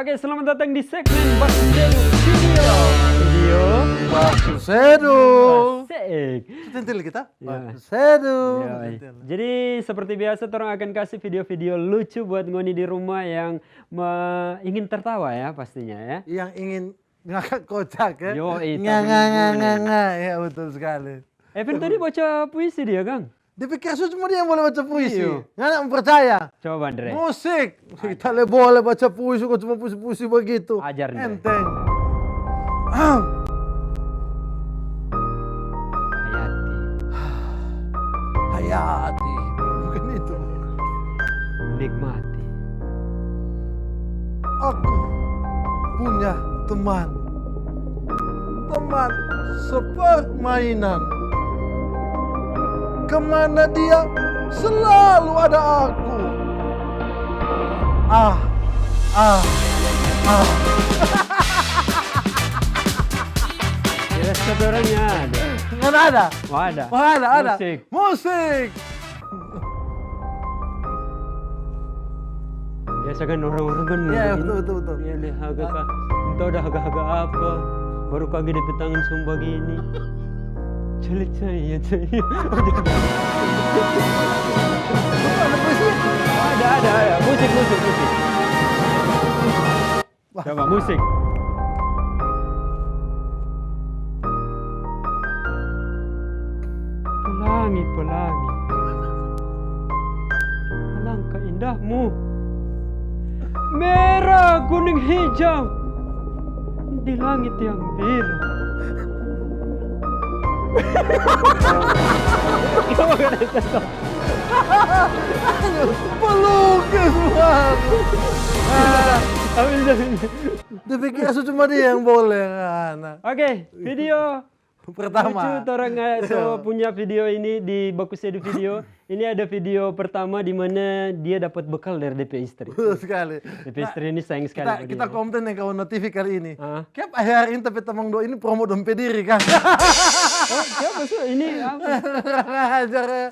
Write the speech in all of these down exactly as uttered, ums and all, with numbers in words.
Oke, selamat datang di segmen Baku Sedu Video. Video Baku Sedu. Asik. Tentil kita. Ya. Baku Sedu. Ya, baik. Tentil. Jadi, seperti biasa, torang akan kasih video-video lucu buat ngoni di rumah yang me-, ingin tertawa ya, pastinya ya. Yang ingin ngakak kocak ya. Yo, itu. Nga, nga, nga, nga, nga. Ya, betul sekali. Evan tadi baca puisi dia, Kang. Dia pikir so cuma dia yang boleh baca puisi. Iyo. Ngana mo percaya? Coba, Andre. Musik. Kita le boleh baca puisi, kok cuma puisi-puisi begitu. Ajar, Andre. Enteng. Hayati. Hayati. Bukan itu. Nikmati. Aku punya teman. Teman sepermainan. Kemana dia, selalu ada aku. Ah, ah, ah. Ya, satu orangnya ada. Nggak ada? Oh, ada. Oh, ada, ada. Musik. Musik. Biasa kan orang-orang kan, iya, betul, betul, betul. Iya, deh, haga ka, entah ada haga-haga apa, baru kage depe tangan song bagini. Cale caya, caya. Ada, ada, ada. Musik, musik, musik. Wah. Coba musik. Pelangi, pelangi. Alangkah indahmu. Merah, kuning, hijau. Di langit yang biru. Pelukis, Bang. Ah. Habis, habis. Dia pikir so cuma dia yang boleh, ngana. Oke, video pertama. Lucu, torang, eh, so punya video ini di Baku Sedu Video. Ini ada video pertama di mana dia dapat bekal dari depe istri. Betul sekali. Depe istri ini sayang sekali sama dia. Kita komplain deng kawan Notifi kali ini. Ah. Kiapa hari ini tapi tamang dua ini promo dong pe diri, kan? Oh, siapa sih? Ini apa? Kurang ajar, ya.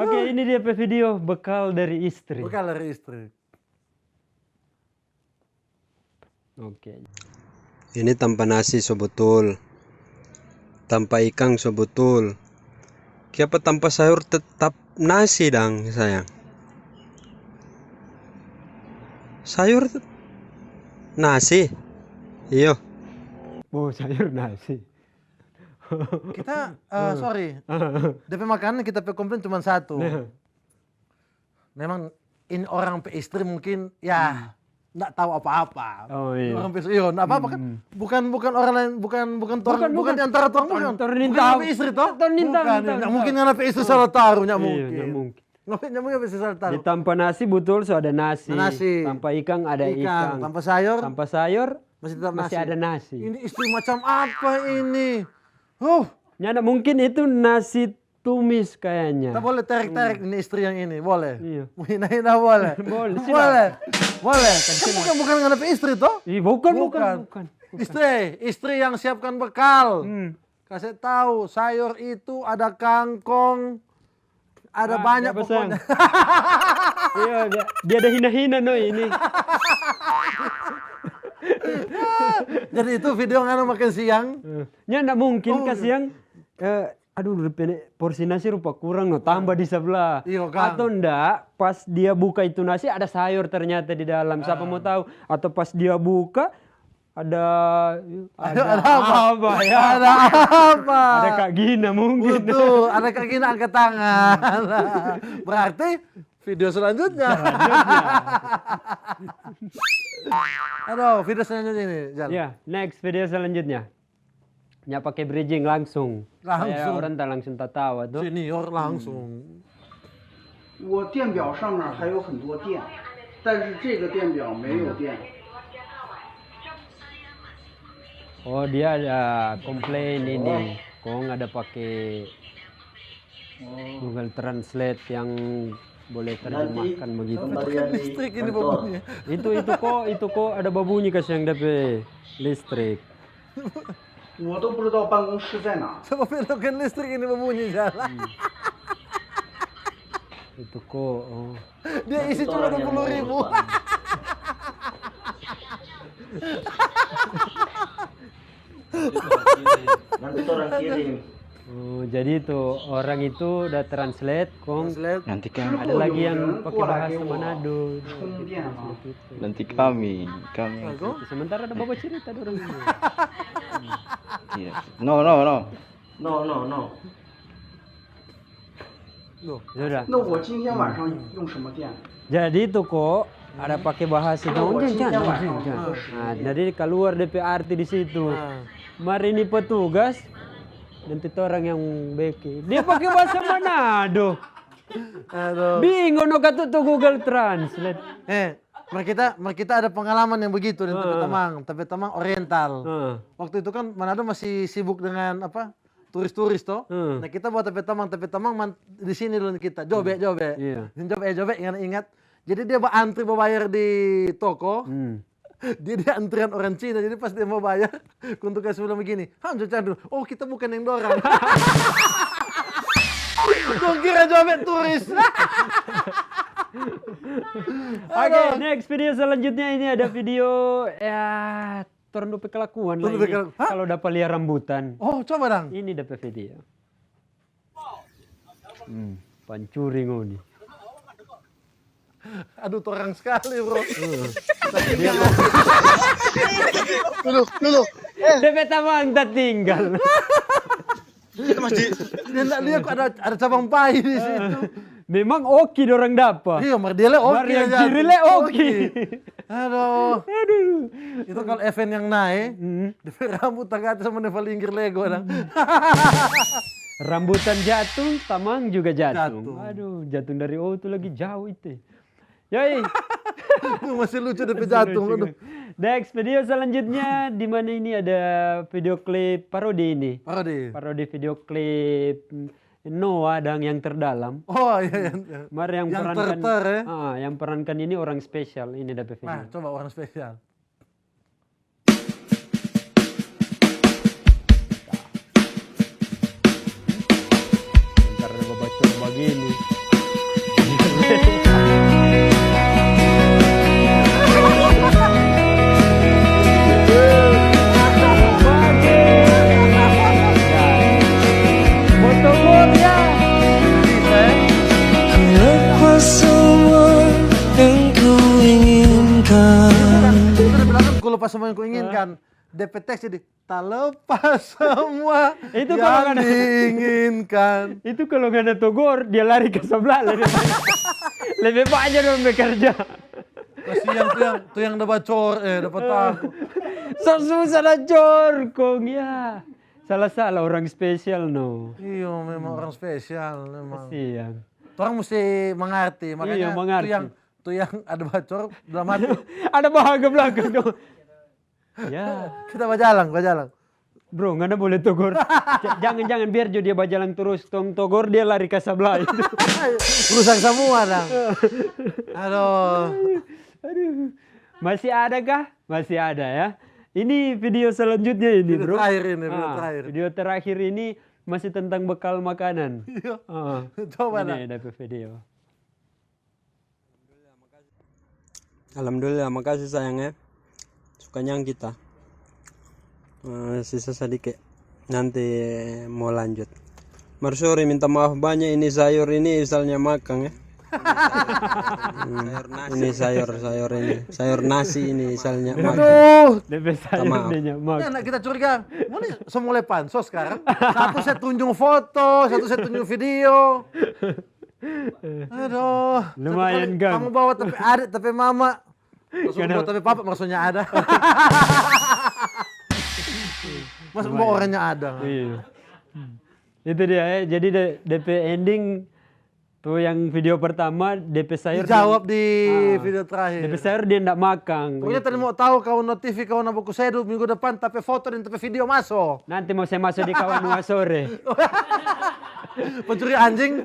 Oke, ini dia pe video, bekal dari istri. Bekal dari istri. Oke. Ini tanpa nasi so butul. Tanpa ikang so butul. Kiapa tanpa sayur tetap nasi dang, sayang? Sayur tet-, nasi. Iyo. Oh, sayur nasi. Kita, eh, sorry. Depe makanan kita pe komplain cuma satu. Nah. Memang ini orang pe istri mungkin, ya, ndak tahu apa-apa. Oh, iya. Orang pe istri, iyo, ndak apa-apa kan. Bukan, bukan orang lain, bukan, bukan torang, bukan di antara torang, bukan. Bukan torang pe istri, toh? Bukan, ndak mungkin ngana pe istri salah taruh, ndak mungkin. Iya, ndak mungkin. Nggak mungkin ngana pe istri salah taruh. Di tanpa nasi, butul, so ada nasi. Nasi. Tanpa ikang, ada ikang. Tanpa sayur, masih tetap nasi. Masih ada nasi. Ini istri macam apa ini? Huh. Nyanda mungkin itu nasi tumis kayaknya. Kita boleh tarik-tarik ini istri yang ini, boleh? Iya. Menghina-hina boleh? Boleh, silakan. Boleh. Boleh. Kan bukan, bukan ngana pe istri, toh? Ih, bukan, bukan, bukan. Istri, istri yang siapkan bekal. Hmm. Kasih tahu, sayur itu ada kangkong, ada banyak pokoknya. Iya, dia, dia ada hina-hina no ini. Jadi itu video ngana makan siang? Eh, nya ndak mungkin ka siang. Eh, aduh, depe porsi nasi rupa kurang no, tambah di sebelah. Iyo, kan. Atau ndak, pas dia buka itu nasi ada sayur ternyata di dalam. Siapa mau tahu? Atau pas dia buka, ada, ada apa ya? Ada apa? Ada Kak Gina mungkin. Betul, ada Kak Gina angkat tangan. Berarti video selanjutnya. Selanjutnya. Aduh, video selanjutnya ini, Jal. Ya, next video selanjutnya. Nya pake bridging langsung. Langsung. Supaya orang tak langsung tatawa tuh. Senior langsung. 我电表上面还有很多电，但是这个电表没有电。 Oh, dia ada komplain ini. Kong ada pake Google Translate yang boleh terjemahkan begitu. Bukan listrik ini babunyi. Itu, itu kok, itu kok ada babunyi kasiang depe listrik. 我都不知道办公室在哪。 Sama belokan listrik ini babunyi jalan. Itu kok, oh. Dia isi cuma dua puluh ribu. Kirim. Oh, jadi itu orang itu udah translate, kong. Translate. Nanti kan ada lagi yang pakai bahasa Manado. Nanti kami, kami. Sementara ada bawa cerita dorang. Iya. No, no, no. No, no, no. Sudah. 那我今天晚上用什么电？ Jadi itu kok ada pakai bahasa dong, jang, jang, jang, jang. Nah, jadi keluar depe arti di situ. Mar ini petugas, nanti tu orang yang beke. Dia pakai bahasa Manado. Aduh. Bingung no katu tu Google Translate. Eh, mar kita, mar kita ada pengalaman yang begitu deng tapi tamang, tapi tamang oriental. Waktu itu kan Manado masih sibuk dengan apa? Turis-turis to. Nah, kita bawa tapi tamang, tapi tamang man-, di sini dulu kita. Jobe, jobe. Iya. Jobe, eh, jobe, ingat, ingat. Jadi dia ba-, antri babayar di toko. Dia, dia antrian orang Cina, jadi pas dia mau bayar, kong tu kasih bilang begini, "Ham, jo cari dulu. Oh, kita bukan yang dorang." Dong kira jobe turis. Oke, next video selanjutnya ini ada video, ya, torang dua pe kelakuan lah ini. Kalau dapa lia rambutan. Oh, coba dang. Ini dapa video. Hmm, pancuri ngoni. Aduh, torang sekali, bro. Dulu, dulu. Depe tamang tatinggal. Dia ndak lia kok ada, ada cabang pai di situ. Memang oki dorang dapa. Iya, mar dia le oki. Mar yang kiri le oki. Aduh. Aduh. Itu kalau event yang nae, depe rambut tagata sama neva linggir lego dang. Rambutan jatung, tamang juga jatung. Aduh, jatung dari O tu lagi jauh itu. Yoi. Masih lucu depe jatung, aduh. Next video selanjutnya, di mana ini ada video klip parodi ini. Parodi. Parodi video klip, mm, Noah dang yang terdalam. Oh, iya, iya, iya. Mar yang perankan, yang perankan ini orang spesial. Ini ada video. Nah, coba orang spesial. Ntar ada babacor bagini. Lepas semua yang ku inginkan. Itu di belakang, ku lepas semua yang ku inginkan. Depe teks jadi, "Tak lepas semua yang diinginkan." Itu kalau ngana togor, dia lari ke sebelah, lebe, lebe banya dong bekerja. Kasiang tu yang, tu yang da bacor, eh, da patang. So susah da cor, kong, ya. Salah-salah orang spesial, no. Iyo, memang orang spesial, memang. Kasiang. Torang musti mangarti, makanya tu yang, tu yang ada bacor, dalam hati. Ada bahaga belakang, no. Ya. Kita bajalang, bajalang. Bro, ngana boleh togor. J-, jangan, jangan, biar jo dia bajalang terus. Tong togor, dia lari ka sabla itu. Rusak semua dang. Aduh. Aduh. Masih ada kah? Masih ada ya. Ini video selanjutnya ini, bro. Video terakhir ini, video terakhir. Video terakhir ini masih tentang bekal makanan. Iya. Coba lah. Ini ada video. Alhamdulillah, makasih sayang ya. Su kanyang kita. Eh, sisa sadiki. Nanti mo lanjut. Mar sorry, minta maaf banya, ini sayur ini Isalnya makang ya. Hmm, ini sayur, sayur ini. Sayur nasi ini Isalnya makang. Aduh. Depe sayur dia nya makang. Nah, kita curiga. Ngoni so mulai pansos sekarang. Satu se tunjung foto, satu se tunjung video. Aduh. Lumayan, satu kali gang. Kamu bawa tapi adik, tapi mama. Maksud bawa tapi papa maksudnya ada. Maksud bawa orangnya ada. Iya. Itu dia ya. Jadi de-, depe ending tu yang video pertama, depe sayur dijawab di video terakhir. Depe sayur dia ndak makang. Pokoknya tadi mau tahu kawan Notivi, kawan Abu Kusedu minggu depan, tapi foto dan tapi video maso. Nanti mo se maso di kawan Nua sore. Pencuri anjing.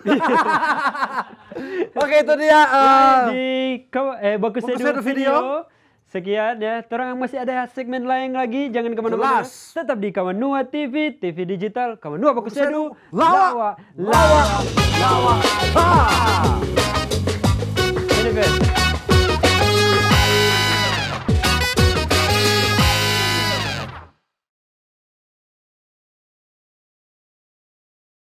Oke, itu dia, eh, di kaw-, eh, Baku Sedu video. Sekian ya. Torang masih ada segmen lain lagi. Jangan kemana-mana. Jelas. Tetap di Kawan Nua T V, T V digital. Kawan Nua Baku Sedu. Lawa, lawa, lawa.